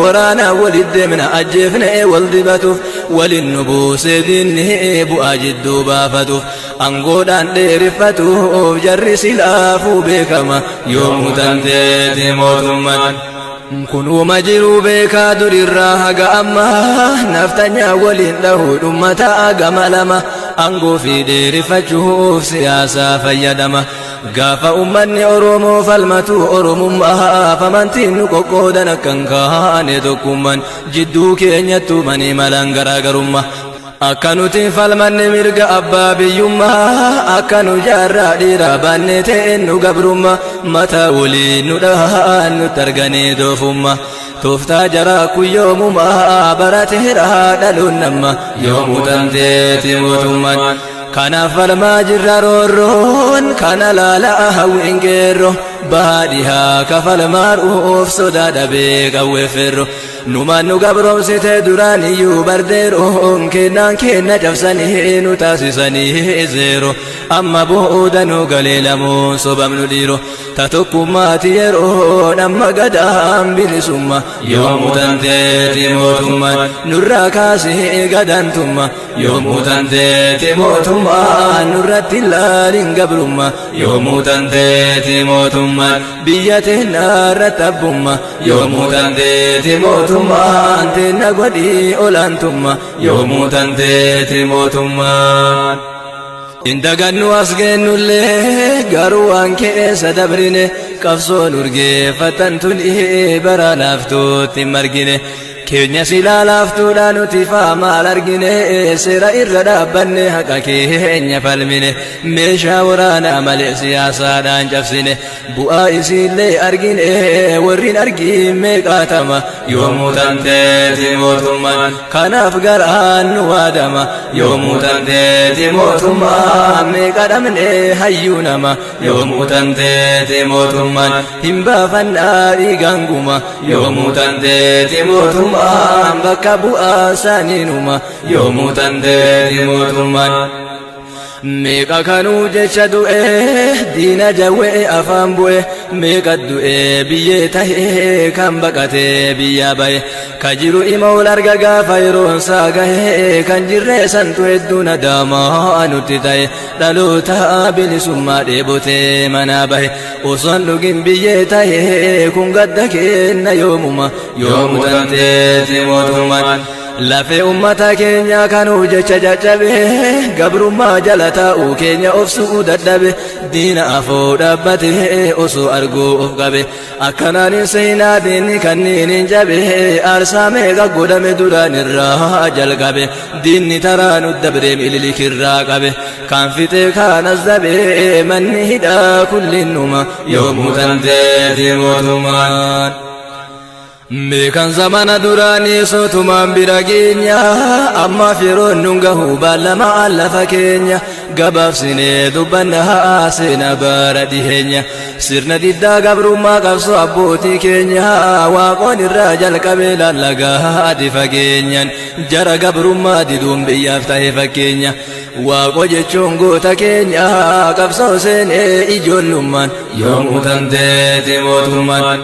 Waraana walit deemna ajjeefne wal dibatuuf walin nu buusee diinni bu'aa jidduu baafatuuf angoodhaan dheeriffatuuf jarri silaafuu beekama yoomuu tanteeti mootummaan. Kunuma jiruu beekaa durirraa haga ammaa naftanyaa waliin dhahuu dhummataa gama lama angoo fi dheerifachuuf siyaasaa fayyadama. Gaafa ummanni Oromoo falmatu Oromummaaf amantiin nu qoqqoodan akka hin kaane tokkummaan jidduu keenyattu manii malan garaagarummaa. Akka nuti falmanne mirga abbaa biyyummaa akka nu jaarraa dhiiraa baannee ta'een nu gabrummaa mataa waliin nu dhahaan nutti arganii doofummaa. Tooftaa jaraa kun yoomumaa barateera dhaloon nama yoomuu tanteeti mootummaan. Kanaaf falmaa jirra roorroon kana laalaa hawwiin qeerroo bahaa dhihaa kafalmaaruuf sodaa dhabee qawwee feerroo. Numaan nu gabroomsite duraan iyyuu bardeeroon kennaan kenna cabsanii nu taasisanii zeero amma booda nu galee lamuun sobamnu dhiiro ta tokkummaati yeroon amma gadaan bilisumma yoomuu tanteeti mootummaan nurraa kaasee gadantumma yoomuu tanteeti mootummaan nurratti ilaalin gabrumma yoomuu tanteeti mootummaan biyya teenna irratti abbumma yoomuu tanteeti mootummaan teenna godhii olaantumma yoomuu tanteeti mootummaan. Indagannu as geennullee garuu waan keessa dabrine qabsoon urgeeffatan tuni bara laaftuutti margine. Keenya silaa laaftuudha nuti faa maal argine seera irra dhaabbanne haqa keenya falmine meeshaa waraanaa malee siyaasaadhaan cabsine bu'aa isiillee argine warrin argin meeqaatama yoomuu tanteeti mootummaan kanaaf garaan nu waadama yoomuu tanteeti mootummaan meeqa dhabne hayyuu nama yoomuu tanteeti mootummaan hin baafannaa dhiigaan guma yoomuu tanteeti mootummaan bakka bu'aa isaaniinuma yoomuu tanteeti mootummaan. Meeqa kanuu jecha du'e diina jawwee afaan bu'e meeqa du'e biyyee tahee kan baqatee biyyaa bahe ka jiru ima ol arga gaafa yeroon isaa gahe kan jirree santu hedduu nadaamaa nutti ta'e dhaloota bilisummaa dheebotee manaa bahe osoon dhugin biyyee tahee kun gadda kenna yoomuma yoomu tanteeti mootummaan. Lafee ummata keenya kanuu jecha caccabe gabrummaa jala taa'uu keenya obsuu dadhabe diina afoo dhaabbate osoo arguu of qabe akkanaan hin seenaa diinni kanniin hin jabe aarsaa meeqa godhame duraan irraa jalqabe diinni taraa nu dabree mililikirraa qabe kan fixee kaanas dabe manni hidhaa kullinnuma yoomuu tanteeti mootummaan. Meekan zamana duraanii sootumaan bira geenya ammaaf yeroon nun gahu baallama lafa keenya gabaabsinee dubbannaa seenaa bara dhiheenya sirna diddaa gabrummaa qabsoo abbootii keenya waaqoon irraa jalqabee lallagaa adi fageenyan jara gabrummaa diduun biyyaaf ta'e fakkeenya waaqoo jechuun goota keenya qabsoo seenee ijoollummaan yoomuu tanteeti mootummaan.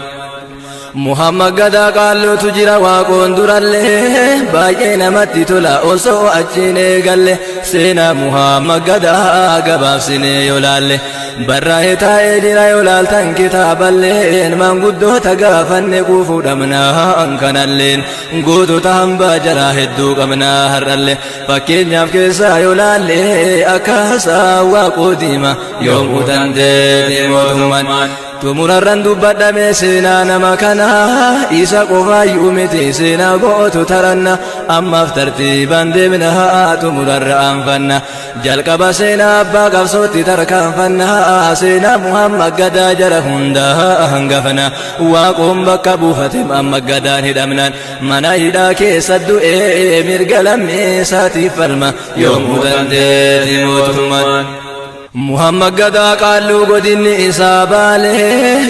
Muhammad Gadaa qaalluutu jira waaqoon durallee baay'ee namatti tola osoo achiin eegalle seenaa Muhammad Gadaa gabaabsinee yoo laalle barraa'ee taa'ee jira yoo laaltan kitaaballeen maanguddoota gaafanne quufuu dhabnaan kanalleen gootota hambaa jaraa hedduu qabnaa har'alle fakkeenyaaf keessaa yoo laalle akka haasaa waaqoo diima yoomuu dandeeti mootummaan. Xumurarran dubbadhame seenaa nama kana isa qofaayyuu miti seenaa gootu taranna ammaaf tartiibaan deemna xumurarra aanfanna jalqaba seenaa abbaa qabsootti tarkaanfanna seenaa Muhammad Gadaa jara hundaa hangafna waaqoon bakka buufate Muhammad Gadaan hidhamnaan mana hidhaa keessa du'ee mirga lammiisaatiif falma yoomuu dandeeti mootummaan. Muhammad Gadaa qaalluu godinni isaa baale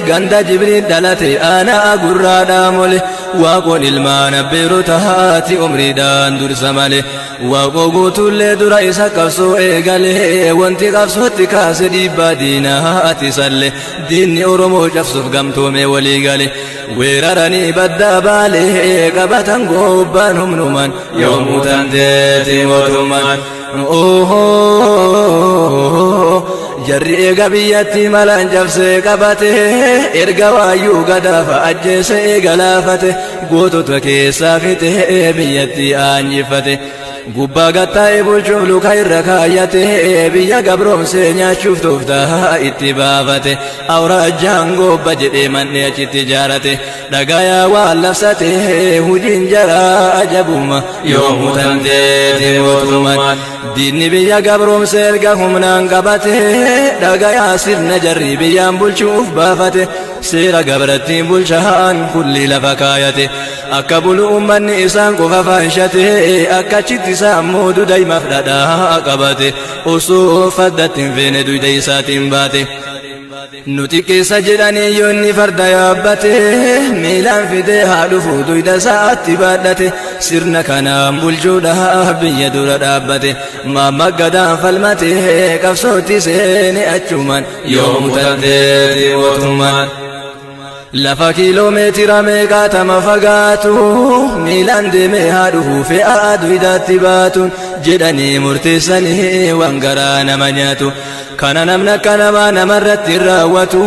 ganda Jibriil dhalate aanaa gurraadhaa mole waaqoon ilmaan abbeerota haati umriidhaan dursa male. Waaqoo guutuullee dura isa qabsoo eegale. Wanti qabsootti kaase dhiibbaa diinaati salle. Diinni Oromoo cabsuuf gamtoomee walii gale. Weeraranii baddaa baalee qabatan gobbaan humnumaan yoomuu tanteeti mootummaan. Jarri eega biyyatti malaan cabsee qabate, erga waayyuu gadaafa ajjeese galaafate, gootota keessaa fixe biyyatti aanjifate. Gubbaa gattaa'ee bulchuuf luka irra kaayyate, biyya gabroomsee nyaachuuf tooftaa itti baafate. Awraajjaan gobba jedhee manni achitti ijaarate. Dhagayaa waan labsate hujiin jaraa ajabuma yoomuu tanteeti mootummaan. Diinni biyya gabroomsee erga humnaan qabate, dhagayaa sirna jarri biyyaan bulchuuf baafate. Seera gabrattiin bulchaan kulli lafa kaayate. Akka bulu ummanni isaan qofa faanshate, akka achitti isaan muudu daa'imaaf dhadhaa qabate. Osoo faddatti hin feene duyda isaatiin baate. Nuti keessa jedhanii yoonni farda yaabbate, miilaan fidee haa dhufu duyda isaatti baadhate. Sirna kanaan bulchuudhaaf biyya dura dhaabbate. Maamma Gadaan falmate qabsootti seene achumaan yoomuu tanteeti mootummaan. Lafa kiiloomeetira meeqaatama fagaatu miilaan deemee haa dhufu fe'aa duydaatti baatuun jedhanii murteessanii waan garaa nama nyaatu. Kana namni akka namaa namarratti hin raawwatu.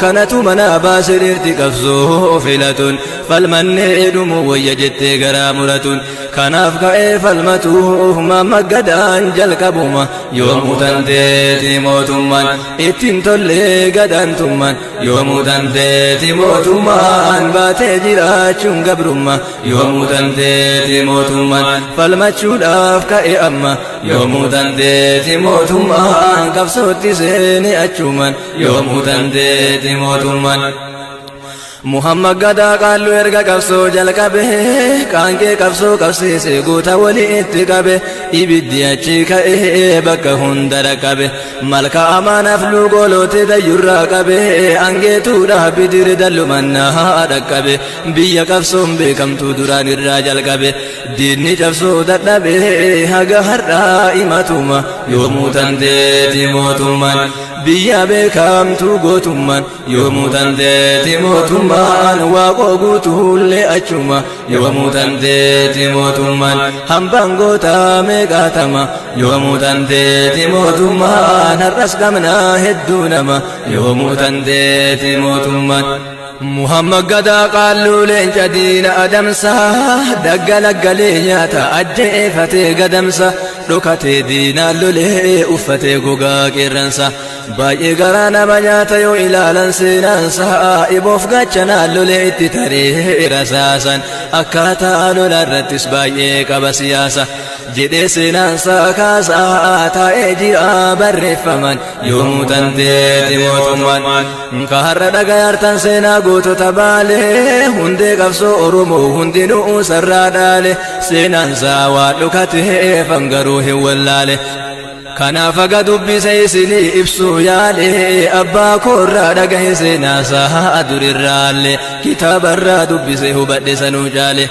Kanatu mana baase dhiirti qabsoo filatuun, falmannee dhumu wayya jettee garaa muratuun. Kanaaf ka'ee falmatuuf Maamma Gadaan jalqabuma yoomuu tanteeti mootummaan. Ittiin tollee gadaantummaan yoomuu tanteeti mootummaan. Baatee jiraachuun gabrummaa yoomuu tanteeti mootummaan. Falmachuudhaaf ka'e amma yoomuu tanteeti mootummaan. Qabsootti seene achumaan yoomuu tanteeti mootummaan. Muhammad Gadaa Qaalluu erga qabsoo jalqabe, qaanqee qabsoo qabsiise guuta walitti qabe. Ibiddi achi ka'ee bakka hunda dhaqqabe. Malka amaanaaf luugoloote dayyurraa qabe, angeetuudhaaf bidiri dallumannaa dhaqqabe. Biyya qabsoon beekamtuu duraan irraa jalqabe. Diinni cabsoo dadhabe haga har'aa himatuma yoomuu tanteeti mootummaan. Biyya beekamtuu gootummaan yoomuu tanteeti mootummaan. Waaqoo guutuullee achuma yoomuu tanteeti mootummaan. Hambaan gootaa meeqaatama yoomuu tanteeti mootummaan. Har'as qabnaa hedduu nama yoomuu tanteeti mootummaan. Muhammad Gadaa Qaalluu leenca diina adamsa, daggalaggalee nyaata ajjeefatee gadamsa, dhokatee diinaan lolee uffatee gogaa qeerransa. Baay'ee garaa nama nyaata yoo ilaalan seenaansa, iboof gaachanaan lolee itti taree rasaasan, akkaataa lola irrattis baay'ee qaba siyaasa. Jedhee seenaansa kaasaa taa'ee jira barreeffaman yoomuu tanteeti mootummaan. Ka har'a dhagayaartan seenaa gootota Baalee, hundee qabsoo Oromoo hundinuu sarraa dhaale. Seenaansaa waan dhokateef garuu hin wallaale. Kanaaf aga dubbise isinii ibsuu yaale. Abbaa koorraa dhagahe seenaasaa durirraalle, kitaabarraa dubbise hubadhe sanuu caale.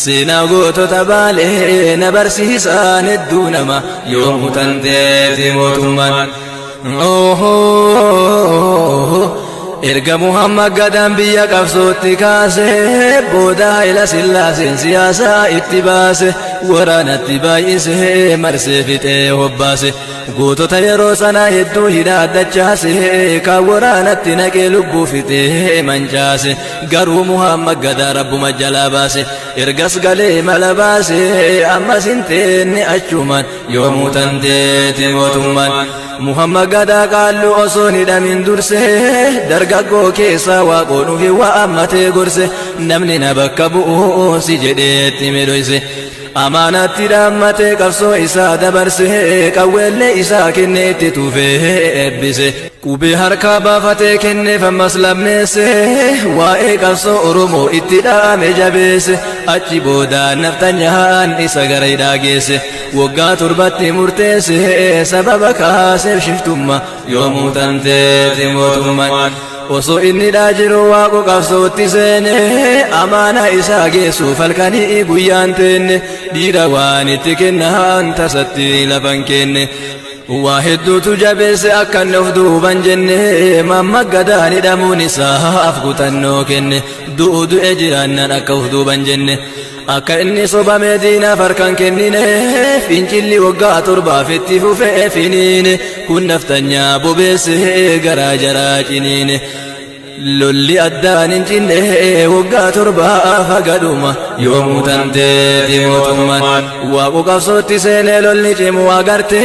Seenaa gootota Baalee na barsiisaan hedduu nama yoomuu tanteeti mootummaan. Erga Muhammad Gadaan biyya qabsootti kaase booda, Hayila Sillaaseen siyaasaa itti baase, waraanatti baay'ise, marsee fixee hobbaase. Gootota yeroo sanaa hedduu hidhaa dachaase, kan waraanatti naqee lubbuu fixee mancaase. Garuu Muhammad Gadaa rabbuma jalaa baase. Ergas galee mala baase, ammas hin teenne achumaan yoomuu tanteeti mootummaan. Muhammad Gadaa Qaalluu osoo hin hidhamin durse, dargaggoo keessaa Waaqoo dhufi waa ammatee gorse, namni na bakka bu'uu si jedheetti midhoyse. Amaanaatti dhaammatee qabsoo isaa dabarse, qawweellee isaa kennee itti tufee eebbise. Qubee harkaa baafatee kenneef ammas lammeesse, waa'ee qabsoo Oromoo itti dhaame jabeesse. Achi booda naftanyaan isa gara hidhaa geesse. Waggaa 7tti murteesse, sababa kaaseef shiftummaa yoomuu tanteeti mootummaan. Osoo inni hidhaa jiru Waaqo qabsootti seene, amaanaa isaa geessuuf halkanii guyyaan teenne, dhiira waan itti kennan tasatti lafan kenne. Waa hedduutu jabeesse akka inni of duuban jenne, Maamma Gadaan hidhamuun isaaf kutannoo kenne, du'u du'e jiraannaan akka of duuban jenne. Akka inni sobamee diinaaf harka hin kennine, fincilli waggaa torbaaf itti fufee finiine, kun naftanyaa bobeesse garaa jaraa ciniine. Lolli addaan hin cinne waggaa torbaaf haga dhuma yoomuu tanteeti mootummaan. Waaqu qabsootti seenee lolli cimu agarte,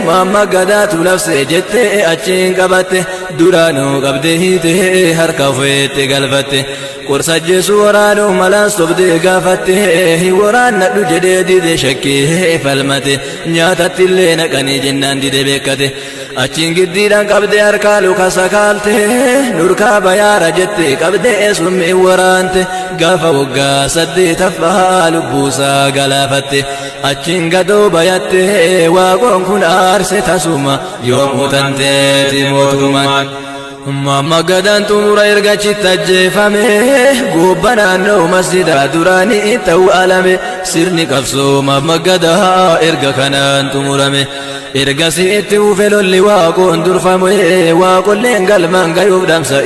Maamma Gadaatu labse jettee achiin qabatte, duraanuu qabdee hiitee harka ofeetti galfatte. Qorsa ajjeesu waraanuu malaan sobdee gaafatte, hin waraannadhu jedhee dide shakkee falmate, nyaatatti illee naqanii jennaan dide beekkate. Achiin giddiidhaan qabdee harkaa luka sakaalte, nurkaa bayaara jette qabdee summii waraante, gaafa waggaa saddeetaffaa lubbuusaa galaafatte. Achiin gadoo bayatte Waaqoon kun aarse tasuma yoomuu tanteeti mootummaan. Maamma Gadaan xumura erga achitti ajjeefame, goobba naannoo masjidaa duraanii ta'uu alame, sirni qabsoo Maamma Gadaa erga kanaan xumurame. Ergasii itti fufe lolli Waaqoon durfame, Waaqolleen galmaan gayuuf dhamsa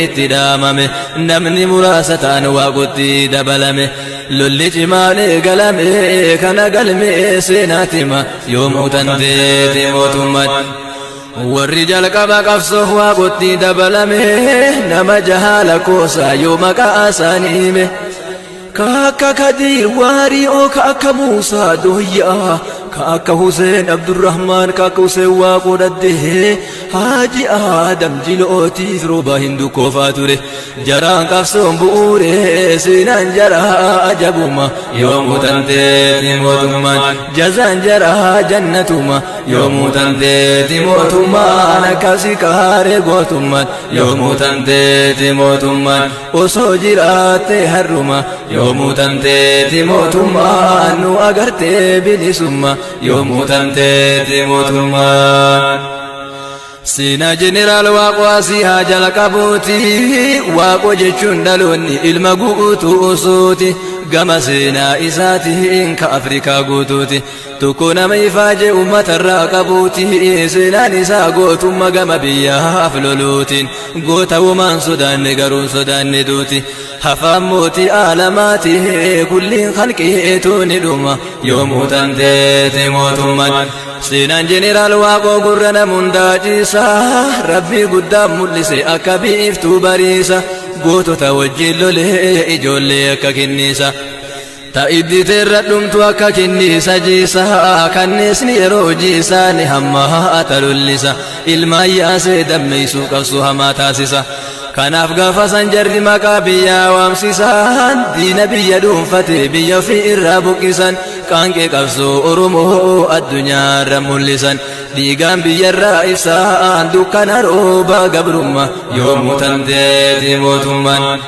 itti dhaamame, namni muraasa ta'an Waaqotti dabalame. Lolli cimaan eegalame kana galmee seenaatima yoomuu tanteeti mootummaan. Warri jalqaba qabsoof Waaqotti dabalame nama jahaa lakkoofsa yoo maqaa isaanii hime. Ka akka Kadiir Waari'oo, ka akka Muusaa Dooyyaa, ka akka Huseen Abdurrahmaan, ka akka Huseen Waaqoo Dhaddee, Haaji Aadam Jilootiif Roobaa Hindukoofaa ture. Jaraan qabsoon bu'uure seenaan jaraa ajabuma yoomuu tanteeti mootummaan, jazaan jaraa jannatuma yoomuu tanteeti mootummaan, akkasi kaaree gootummaan yoomuu tanteeti mootummaan, osoo jiraatte har'uma yoomuu tanteeti mootummaan, nu agartee bilisumma yoomuu tanteeti mootummaan. Seenaa Jeneraal Waaqoo asii haa jalqabuuti. Waaqoo jechuun dhaloonni ilma guutuu usuuti. Gama seenaa isaatiin ka Afrikaa guutuuti. Tokko nama ifaajee uummatarraa qabuuti. Seenaan isaa gootumma gama biyyaaf loluutiin. Goota womaan sodaanne garuun sodaanne duuti. Hafaan mootii aalamaati kulliin khalqiitu ni dhuma yoomuu tanteeti mootummaan. Seenaan Jeneraal Waaqoo gurra nam hundaa ciisa, Rabbii guddaan mul'ise akka biiftuu bariisa, gootota wajjin lolee ijoollee akka kinniisa. Ta idditeerra dhumtu akka kinniisa jiisa, kanniisni yeroo jiisaa ni hammaata lullisa, ilmaan yaasee dammeessuu qabsoo hamaa taasisa. Kanaaf gaafa san jarri maqaa biyyaa waamsisan, diina biyya dhuunfate biyya ofii irraa buqqisan, qaanqee qabsoo Oromoo addunyaarra mul'isan, dhiigaan biyyarraa ibsaan dukkana rooba gabrummaa yoomuu tanteeti mootummaan.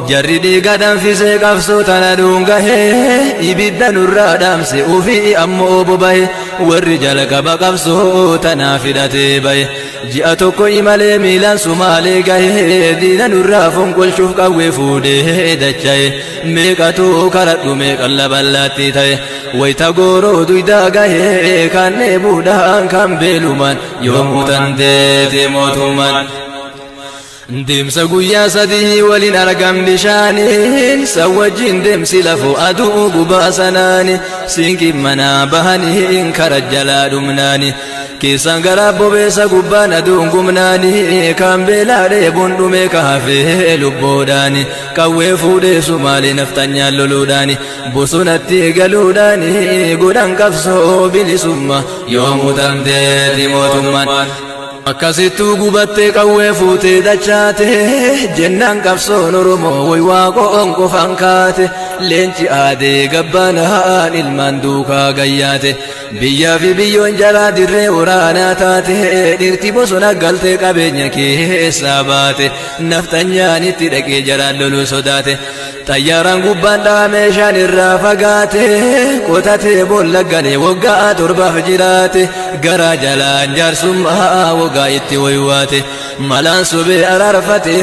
Jarri dhiiga danfisee qabsoo tana dhuungahee, ibidda nurraa dhaamse ofii ammoo bobahe, warri jalqaba qabsoo tanaa fidhatee bahe. Ji'a tokko imalee miilaan Sumaalee gahee, diina nurraa fonqolchuuf qawwee fuudhee dacha'e, meeqatu karadhu meeqan laballaatti ta'e, wayita gooroo duydaa gahee kan dheebuudhaan kan beelumaan yoomuu tanteeti mootummaan. Deemsa guyyaa sadii waliin argam bishaaniin, san wajjin deemsi lafoo aduu gubaa sanaani, siinqii manaa bahanii kara jalaa dhumnaani, keessaan gara bobeessa gubbaan aduun gumnaani, kan beelaa dheebuun dhume ka hafee lubboodhaani, qawwee fuudhee Sumaalee naftanyaan loluudhaani, bosonatti galuudhaani godhan qabsoo bilisummaa yoomuu tanteeti mootummaan. Akkasittuu gubattee qawwee fuutee dachaate jennaan qabsoon Oromoo way Waaqoon qofaan kaate, leenci aadee gabbaanaan ilmaan duukaa gayyaate, biyyaa fi biyyoon jalaa dirree waraanaa taate, dhirti bosona galtee qabeenya keessaa baate, naftanyaan itti dhaqee jaraan loluu sodaate. Xayyaaraan gubbaan dhahaa meeshaan irraa fagaate qotatee boolla galee waggaa torbaaf jiraate garaa jalaan jaarsummaa waggaa itti waywaate malaan sobee araarfate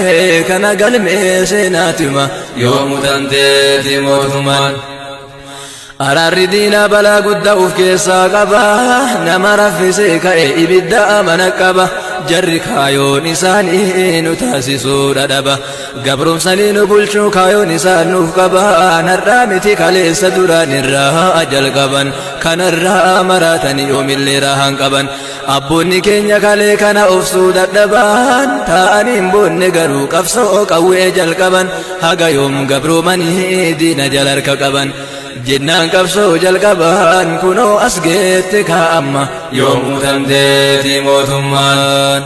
kana galmee seenaatima yoomu tanteeti mootummaan. Araarri diinaa balaa guddaa uf keessaa qaba nama raffisee ka'e ibidda amana qaba jarri kaayoon isaanii nu taasisuu dhadhaba gabromsanii nu bulchuu kaayoon isaan nuuf qaba har'aa miti kaleessa duraan irraa jalqaban kanarraa maraatanii yoomillee raahan qaban abboonni keenya kalee kana obsuu dadhaban taa'anii hin boonne garuu qabsoo qawwee jalqaban haga yoom gabroomanii diina jala harka qaban jennaan qabsoo jalqaban kunoo as geette kaa'amma yoomuu dandeetii mootummaan.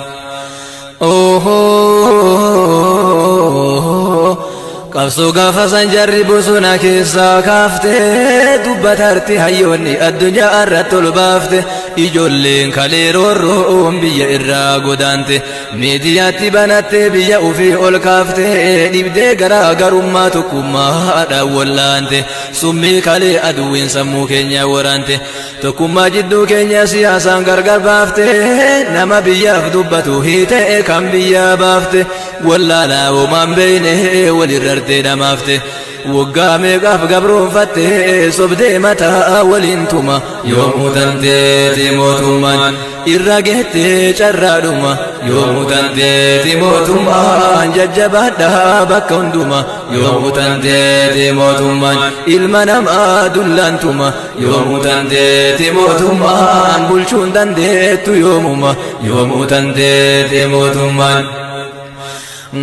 Qabsoo gaafa san jarri bosona keessaa kaafte dubbatarti hayyoonni addunyaa irratti ol baafte ijoolleen kalee roorroon biyya irraa godaante miidiyaatti banatte biyya ofii ol kaafte dhibdee garaa garummaa tokkummaadhaan wallaante summii kalee aduwwiin sammuu keenya waraante tokkummaa jidduu keenya siyaasaan gargar baafte nama biyyaaf dubbatu hiite kan biyyaa baafte wallaalaa homaan beeyne walirrartee dhamaafte waggaa meeqaaf gabroonfatte sobdee mataa waliin tuma yoomuu tanteeti mootummaan irra geettee carraadhuma yoomuu tanteeti mootummaan jajjabaadhaa bakka hunduma yoomuu tanteeti mootummaan ilma namaa dullaantuma yoomuu tanteeti mootummaan bulchuun dandeettu yoomuma yoomuu tanteeti mootummaan.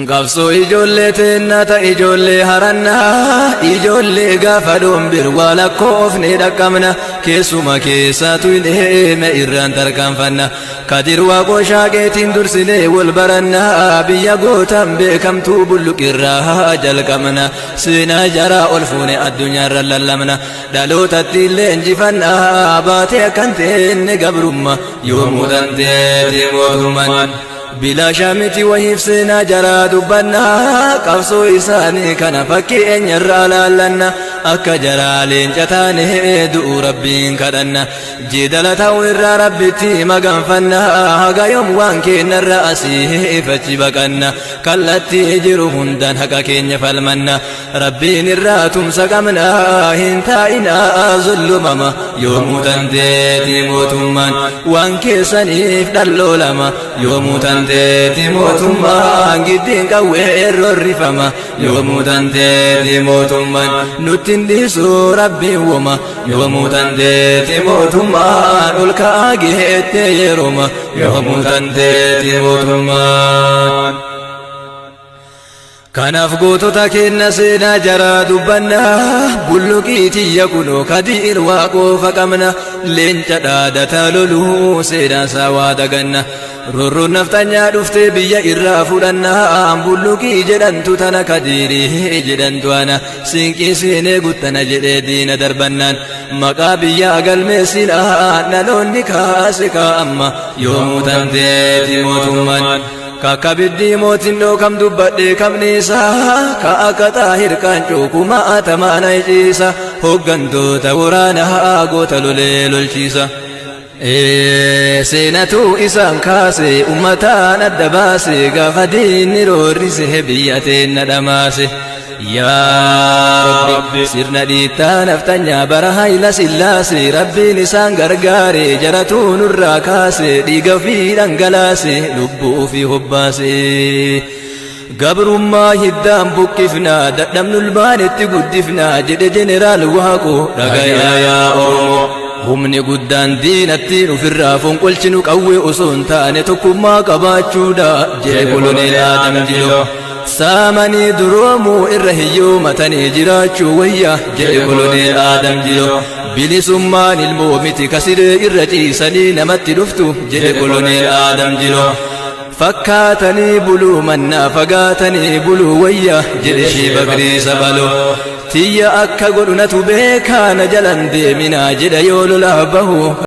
Qabsoo ijoollee teennaa ta ijoollee harannaa ijoollee gaafa dhombir waa lakkoofne dhaqqabna keessuma keessaatu hin eeme irraan tarkaanfanna kadir waaqoo shaaqeetiin dursinee wal barannaa biyya gootaan beekamtuu bulluqirraa jalqabna seenaa jaraa ol fuune addunyaarra lallabna dhalootatti illee injifannaa baatee akkan teenne gabrumma yoomuu dandeetii mootummaan. Bilaashaa miti wahiif seenaa jaraa dubbannaa qabsoo isaanii kana fakkii eenyarraa laallanna akka jaraa leenca taane du'uu rabbiin kadhanna jeedala ta'uu irraa rabbitti maganfanna haga yoom waan keenyarra asii fachi baqanna kallattii jiru hundaan haqa keenya falmanna rabbiin irraa tumsa qabna hin taa'inaa zullumama yoomuu dandeetii mootummaan waan keessaniif dhalloolama yoomuu dandeetii mootummaan giddiin qawwee roorrifama yoomuu dandeetii mootummaan nutti hin dhiisu rabbiin woma yoomuu dandeetii mootummaan ol ka'aa geettee yeroma yoomuu dandeetii mootummaan. Kanaaf gootota keenya seenaa jaraa dubbannaa bulluqii tiyya kunoo kadiir waaqoo faqamna leenca dhaadataa loluu seenaa isaa waa daganna rorroon naftanyaa dhuftee biyya irraa fudhannaa bulluqii jedhantu tana kadiirii jedhantu ana siinqii seenee guttana jedhee diina darbannaan maqaa biyyaa galmeessinaa dhaloonni kaase kaa'amma yoomuu tanteeti mootummaan. Kakkabiddii mootiin kam dubbadhee kam dhiisa ka akka xaahir qaancoo kumaatamaa na ciisa hoggantoota waraanaa goota lolee lolchiisa. Seenatu isaan kaase ummataan adda baase gaafa diinni roorrise biyya teenna dhamaase. Yaa Rabbi sirna dhiittaa naftanyaa bara Hayila Sillaase rabbiin isaan gargaare jaratuu nurraa kaase dhiiga ofii dhangalaase lubbuu ofii hobbaase. Gabrummaa hiddaan buqqifnaa dadhabnu ilmaanitti guddifnaa jedhe jeneraal Waaqoo dhagayaa yaa Oromoo. Humni guddaan diinattiin ofirraa fonqolchinu qawwee osoo hin taane tokkummaa qabaachuudha jedhe koloneel Aadam Jiloo. Saamanii duroomuu irra hiyyoomatanii jiraachuu wayya jedhe koloneel Aadam Jiloo. Bilisummaan ilmoo miti kasiree irra ciisanii namatti dhuftu jedhe koloneel Aadam Jiloo. Fakkaatanii buluu mannaa fagaatanii buluu wayya jedhe shii Bakrii Sabaloo. Tiyya akka godhu natu beekaa na jalan deeminaa jedha yoo lolaaf bahu.